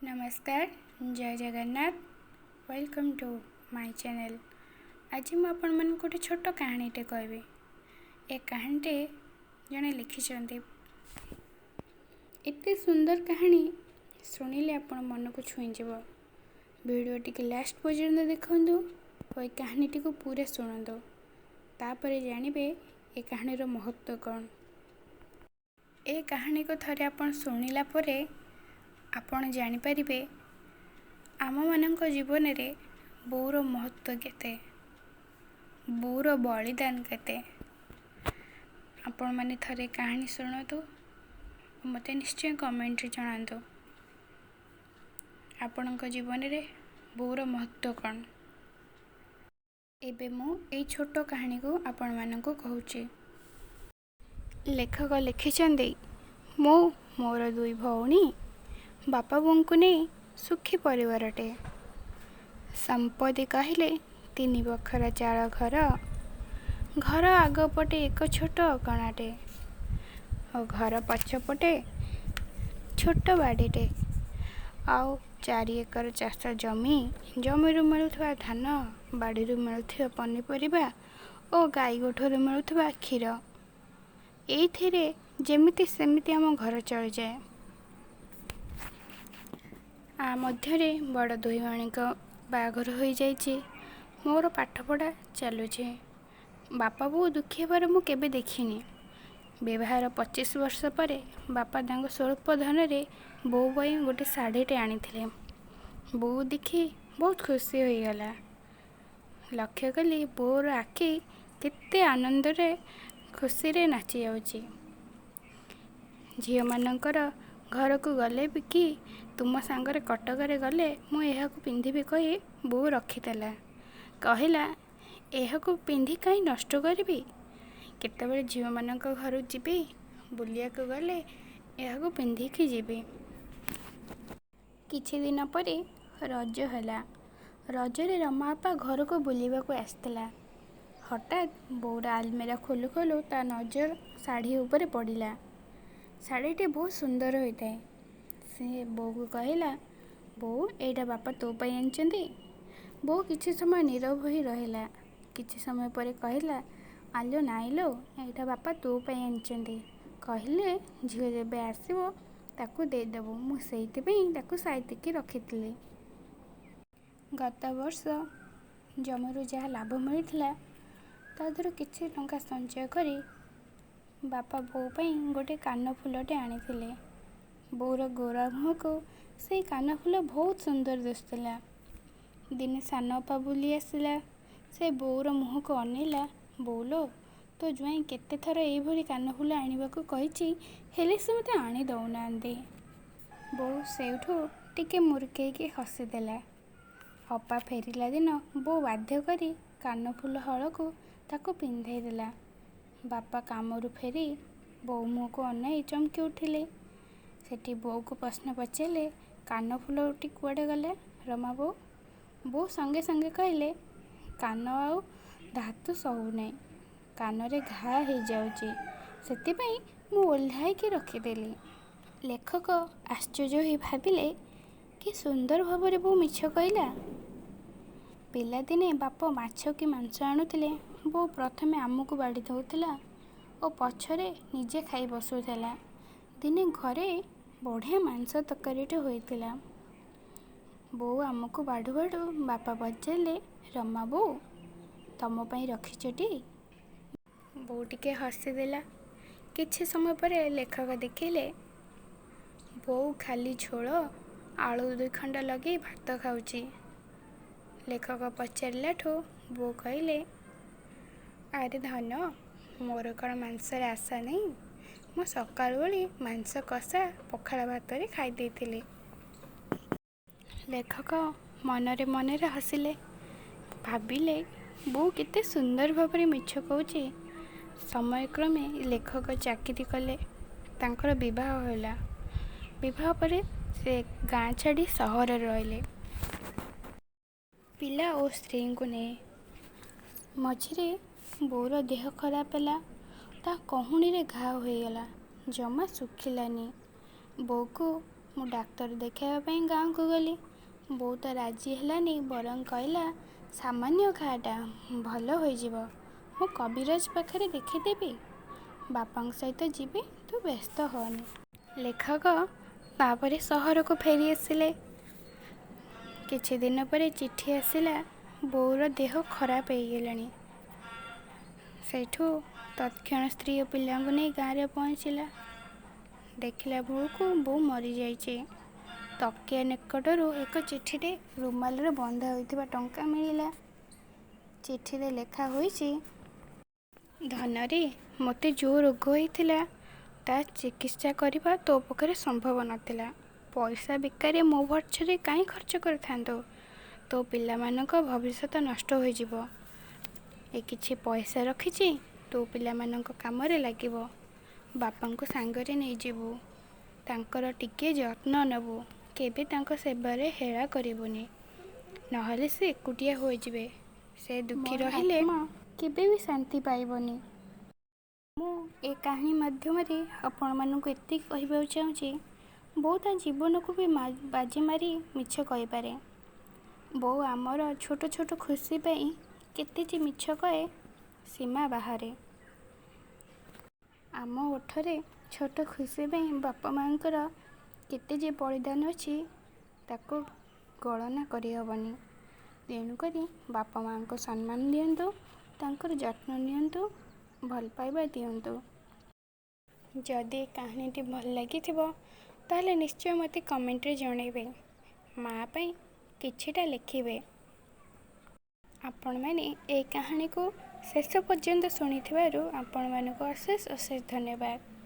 ନମସ୍କାର, ଜୟ Jagannath. Welcome to my channel. ଆଜି ମୁଁ ଆପଣମାନଙ୍କୁ ଗୋଟେ ଛୋଟ କାହାଣୀଟେ କହିବି। ଏ କାହାଣୀଟି ଜଣେ ଲେଖିଛନ୍ତି। ଏତେ ସୁନ୍ଦର କାହାଣୀ, ଶୁଣିଲେ ଆପଣ ମନକୁ ଛୁଇଁଯିବ। ଭିଡ଼ିଓ ଟିକେ ଲାଷ୍ଟ ପର୍ଯ୍ୟନ୍ତ ଦେଖନ୍ତୁ ଓ ଏ କାହାଣୀଟିକୁ ପୁରା ଶୁଣନ୍ତୁ, ତାପରେ ଜାଣିବେ ଏ କାହାଣୀର ମହତ୍ତ୍ୱ କ'ଣ। ଏ କାହାଣୀକୁ ଥରେ ଆପଣ ଶୁଣିଲା ପରେ ଆପଣ ଜାଣିପାରିବେ ଆମମାନଙ୍କ ଜୀବନରେ ବୋଉର ମହତ୍ତ୍ୱ କେତେ, ବୋଉର ବଳିଦାନ କେତେ। ଆପଣମାନେ ଥରେ କାହାଣୀ ଶୁଣନ୍ତୁ, ମୋତେ ନିଶ୍ଚୟ କମେଣ୍ଟରେ ଜଣାନ୍ତୁ ଆପଣଙ୍କ ଜୀବନରେ ବୋଉର ମହତ୍ତ୍ୱ କ'ଣ। ଏବେ ମୁଁ ଏଇ ଛୋଟ କାହାଣୀକୁ ଆପଣମାନଙ୍କୁ କହୁଛି। ଲେଖକ ଲେଖିଛନ୍ତି, ମୁଁ, ମୋର ଦୁଇ ଭଉଣୀ, ବାପା ବୋଉଙ୍କୁ ନେଇ ସୁଖୀ ପରିବାରଟେ। ସମ୍ପତ୍ତି କହିଲେ 3 ବଖରା ଚାଳ ଘର, ଘର ଆଗପଟେ ଏକ ଛୋଟ ଅଗଣାଟେ ଓ ଘର ପଛପଟେ ଛୋଟ ବାଡ଼ିଟେ, ଆଉ 4 ଏକର ଚାଷ ଜମି। ଜମିରୁ ମିଳୁଥିବା ଧାନ, ବାଡ଼ିରୁ ମିଳୁଥିବା ପନିପରିବା ଓ ଗାଈ ଗୋଠରୁ ମିଳୁଥିବା କ୍ଷୀର, ଏଇଥିରେ ଯେମିତି ସେମିତି ଆମ ଘର ଚଳିଯାଏ। ଆ ମଧ୍ୟରେ ବଡ଼ ଦୁଇ ଭଉଣୀଙ୍କ ବାହାଘର ହୋଇଯାଇଛି। ମୋର ପାଠପଢ଼ା ଚାଲୁଛି। ବାପା ବୋଉ ଦୁଃଖୀ ହେବାର ମୁଁ କେବେ ଦେଖିନି। ବିବାହର 25 ବର୍ଷ ପରେ ବାପା ତାଙ୍କ ସ୍ୱଳ୍ପ ଧନରେ ବୋଉ ପାଇଁ ଗୋଟେ ଶାଢ଼ୀଟେ ଆଣିଥିଲେ। ବୋଉ ଦେଖି ବହୁତ ଖୁସି ହୋଇଗଲା। ଲକ୍ଷ୍ୟ କଲି ବୋଉର ଆଖି କେତେ ଆନନ୍ଦରେ ଖୁସିରେ ନାଚି ଯାଉଛି। ଝିଅମାନଙ୍କର ଘରକୁ ଗଲେ ବି କି ତୁମ ସାଙ୍ଗରେ କଟକରେ ଗଲେ ମୁଁ ଏହାକୁ ପିନ୍ଧିବି କହି ବୋଉ ରଖିଦେଲା। କହିଲା, ଏହାକୁ ପିନ୍ଧି କାହିଁ ନଷ୍ଟ କରିବି, କେତେବେଳେ ଝିଅମାନଙ୍କ ଘରୁ ଯିବି, ବୁଲିବାକୁ ଗଲେ ଏହାକୁ ପିନ୍ଧିକି ଯିବି। କିଛି ଦିନ ପରେ ରଜ ହେଲା। ରଜରେ ରମା ଅପା ଘରକୁ ବୁଲିବାକୁ ଆସିଥିଲା। ହଠାତ୍ ବୋଉର ଆଲମିରା ଖୋଲୁ ଖୋଲୁ ତା ନଜର ଶାଢ଼ୀ ଉପରେ ପଡ଼ିଲା। ଶାଢ଼ୀଟି ବହୁତ ସୁନ୍ଦର ହୋଇଥାଏ। ସେ ବୋଉକୁ କହିଲା, ବୋଉ, ଏଇଟା ବାପା ତୋ ପାଇଁ ଆଣିଛନ୍ତି। ବୋଉ କିଛି ସମୟ ନୀରବ ହୋଇ ରହିଲା। କିଛି ସମୟ ପରେ କହିଲା, ଆଲୋ ନାଇଁ ଲୋ, ଏଇଟା ବାପା ତୋ ପାଇଁ ଆଣିଛନ୍ତି। କହିଲେ ଝିଅ ଯେବେ ଆସିବ ତାକୁ ଦେଇଦେବୁ, ମୁଁ ସେଇଥିପାଇଁ ତାକୁ ସାଇତିକି ରଖିଥିଲି। ଗତ ବର୍ଷ ଜମିରୁ ଯାହା ଲାଭ ମିଳିଥିଲା ତା ଦେହରୁ କିଛି ଟଙ୍କା ସଞ୍ଚୟ କରି ବାପା ବୋଉ ପାଇଁ ଗୋଟେ କାନଫୁଲଟେ ଆଣିଥିଲେ। ବୋଉର ଗୋରା ମୁହଁକୁ ସେଇ କାନଫୁଲ ବହୁତ ସୁନ୍ଦର ଦିଶୁଥିଲା। ଦିନେ ସାନ ଅପା ବୁଲି ଆସିଲା। ସେ ବୋଉର ମୁହଁକୁ ଅନେଇଲା। ବୋଉଲୋ, ତୋ ଜ୍ୱାଇଁ କେତେ ଥର ଏଇଭଳି କାନଫୁଲ ଆଣିବାକୁ କହିଛି, ହେଲେ ସେ ମୋତେ ଆଣି ଦେଉନାହାନ୍ତି। ବୋଉ ସେଇଠୁ ଟିକେ ମୁରୁକେଇକି ହସିଦେଲା। ଅପା ଫେରିଲା ଦିନ ବୋଉ ବାଧ୍ୟ କରି କାନଫୁଲ ହଳକୁ ତାକୁ ପିନ୍ଧାଇ ଦେଲା। ବାପା କାମରୁ ଫେରି ବୋଉ ମୁହଁକୁ ଅନାଇ ଚମକି ଉଠିଲେ। ସେଠି ବୋଉକୁ ପ୍ରଶ୍ନ ପଚାରିଲେ, କାନଫୁଲଟି କୁଆଡ଼େ ଗଲା ରମା ବୋଉ? ବୋଉ ସଙ୍ଗେ ସଙ୍ଗେ କହିଲେ, କାନ ଆଉ ଧାତୁ ସହୁନାହିଁ, କାନରେ ଘା ହେଇଯାଉଛି, ସେଥିପାଇଁ ମୁଁ ଓହ୍ଲାଇକି ରଖିଦେଲି। ଲେଖକ ଆଶ୍ଚର୍ଯ୍ୟ ହୋଇ ଭାବିଲେ, କି ସୁନ୍ଦର ଭାବରେ ବୋଉ ମିଛ କହିଲା। ପିଲାଦିନେ ବାପ ମାଛ କି ମାଂସ ଆଣୁଥିଲେ ବୋଉ ପ୍ରଥମେ ଆମକୁ ବାଢ଼ି ଦେଉଥିଲା ଓ ପଛରେ ନିଜେ ଖାଇ ବସୁଥିଲା। ଦିନେ ଘରେ ବଢ଼ିଆ ମାଂସ ତରକାରୀଟେ ହୋଇଥିଲା। ବୋଉ ଆମକୁ ବାଢ଼ୁ ବାଢ଼ୁ ବାପା ପଚାରିଲେ, ରମା ବୋଉ, ତମ ପାଇଁ ରଖିଛଟି? ବୋଉ ଟିକେ ହସିଦେଲା। କିଛି ସମୟ ପରେ ଲେଖକ ଦେଖିଲେ ବୋଉ ଖାଲି ଝୋଳ ଆଳୁ 2 ଖଣ୍ଡ ଲଗେଇ ଭାତ ଖାଉଛି। ଲେଖକ ପଚାରିଲାଠୁ ବୋଉ କହିଲେ, ଆରେ ଧନ, ମୋର କ'ଣ ମାଂସରେ ଆଶା ନାହିଁ? ମୁଁ ସକାଳୁ ଓଳି ମାଂସ କଷା ପଖାଳ ଭାତରେ ଖାଇ ଦେଇଥିଲି। ଲେଖକ ମନରେ ମନରେ ହସିଲେ। ଭାବିଲେ ବୋଉ କେତେ ସୁନ୍ଦର ଭାବରେ ମିଛ କହୁଛି। ସମୟକ୍ରମେ ଲେଖକ ଚାକିରି କଲେ। ତାଙ୍କର ବିବାହ ହେଲା। ବିବାହ ପରେ ସେ ଗାଁ ଛାଡ଼ି ସହରରେ ରହିଲେ, ପିଲା ଓ ସ୍ତ୍ରୀଙ୍କୁ ନେଇ। ମଝିରେ ବୋଉର ଦେହ ଖରାପ ହେଲା। ତା କହୁଣୀରେ ଘା ହୋଇଗଲା, ଜମା ଶୁଖିଲାନି। ବୋଉକୁ ମୁଁ ଡାକ୍ତର ଦେଖାଇବା ପାଇଁ ଗାଁକୁ ଗଲି। ବୋଉ ତ ରାଜି ହେଲାନି, ବରଂ କହିଲା, ସାମାନ୍ୟ ଘା'ଟା, ଭଲ ହୋଇଯିବ। ମୁଁ କବିରାଜ ପାଖରେ ଦେଖାଇଦେବି। ବାପାଙ୍କ ସହିତ ଯିବି, ତୁ ବ୍ୟସ୍ତ ହଅନି। ଲେଖକ ତା'ପରେ ସହରକୁ ଫେରିଆସିଲେ। କିଛିଦିନ ପରେ ଚିଠି ଆସିଲା, ବୋଉର ଦେହ ଖରାପ ହେଇଗଲାଣି। ସେଇଠୁ ତତ୍କ୍ଷଣାତ୍ ସ୍ତ୍ରୀ ଓ ପିଲାଙ୍କୁ ନେଇ ଗାଁରେ ପହଞ୍ଚିଲା। ଦେଖିଲା ବେଳକୁ ବୋଉ ମରିଯାଇଛି। ତକିଆ ନିକଟରୁ ଏକ ଚିଠିରେ ରୁମାଲରେ ବନ୍ଧା ହୋଇଥିବା ଟଙ୍କା ମିଳିଲା। ଚିଠିରେ ଲେଖା ହୋଇଛି, ଧନରେ, ମୋତେ ଯେଉଁ ରୋଗ ହୋଇଥିଲା, ତା' ଚିକିତ୍ସା କରିବା ତୋ ପକ୍ଷରେ ସମ୍ଭବ ନଥିଲା। ପଇସା ବେକାରେ ମୋ ପଛରେ କାହିଁ ଖର୍ଚ୍ଚ କରିଥାନ୍ତୁ? ତୋ ପିଲାମାନଙ୍କ ଭବିଷ୍ୟତ ନଷ୍ଟ ହୋଇଯିବ। ଏ କିଛି ପଇସା ରଖିଛି, ତୋ ପିଲାମାନଙ୍କ କାମରେ ଲାଗିବ। ବାପାଙ୍କୁ ସାଙ୍ଗରେ ନେଇଯିବୁ। ତାଙ୍କର ଟିକିଏ ଯତ୍ନ ନେବୁ। କେବେ ତାଙ୍କ ସେବାରେ ହେଳା କରିବୁନି। ନହେଲେ ସେ ଏକୁଟିଆ ହୋଇଯିବେ। ସେ ଦୁଃଖୀ ମୋର ରହିଲେ ଆତ୍ମା କେବେ ବି ଶାନ୍ତି ପାଇବନି। ମୁଁ ଏ କାହାଣୀ ମାଧ୍ୟମରେ ଆପଣମାନଙ୍କୁ ଏତିକି କହିବାକୁ ଚାହୁଁଛି, ବୋଉ ତା ଜୀବନକୁ ବି ବାଜି ମାରି ମିଛ କହିପାରେ। ବୋଉ ଆମର ଛୋଟ ଛୋଟ ଖୁସି ପାଇଁ କେତେ ଯେ ମିଛ କହେ, ସୀମା ବାହାରେ। ଆମ ଓଠରେ ଛୋଟ ଖୁସି ପାଇଁ ବାପା ମାଆଙ୍କର କେତେ ଯେ ବଳିଦାନ ଅଛି, ତାକୁ ଗଣନା କରିହେବନି। ତେଣୁକରି ବାପା ମାଆଙ୍କୁ ସମ୍ମାନ ଦିଅନ୍ତୁ, ତାଙ୍କର ଯତ୍ନ ନିଅନ୍ତୁ, ଭଲ ପାଇବା ଦିଅନ୍ତୁ। ଯଦି ଏ କାହାଣୀଟି ଭଲ ଲାଗିଥିବ, ତାହେଲେ ନିଶ୍ଚୟ ମୋତେ କମେଣ୍ଟରେ ଜଣାଇବେ। ମା' ପାଇଁ କିଛିଟା ଲେଖିବେ। ଆପଣମାନେ ଏ କାହାଣୀକୁ ଶେଷ ପର୍ଯ୍ୟନ୍ତ ଶୁଣିଥିବାରୁ ଆପଣମାନଙ୍କୁ ଅଶେଷ ଅଶେଷ ଧନ୍ୟବାଦ।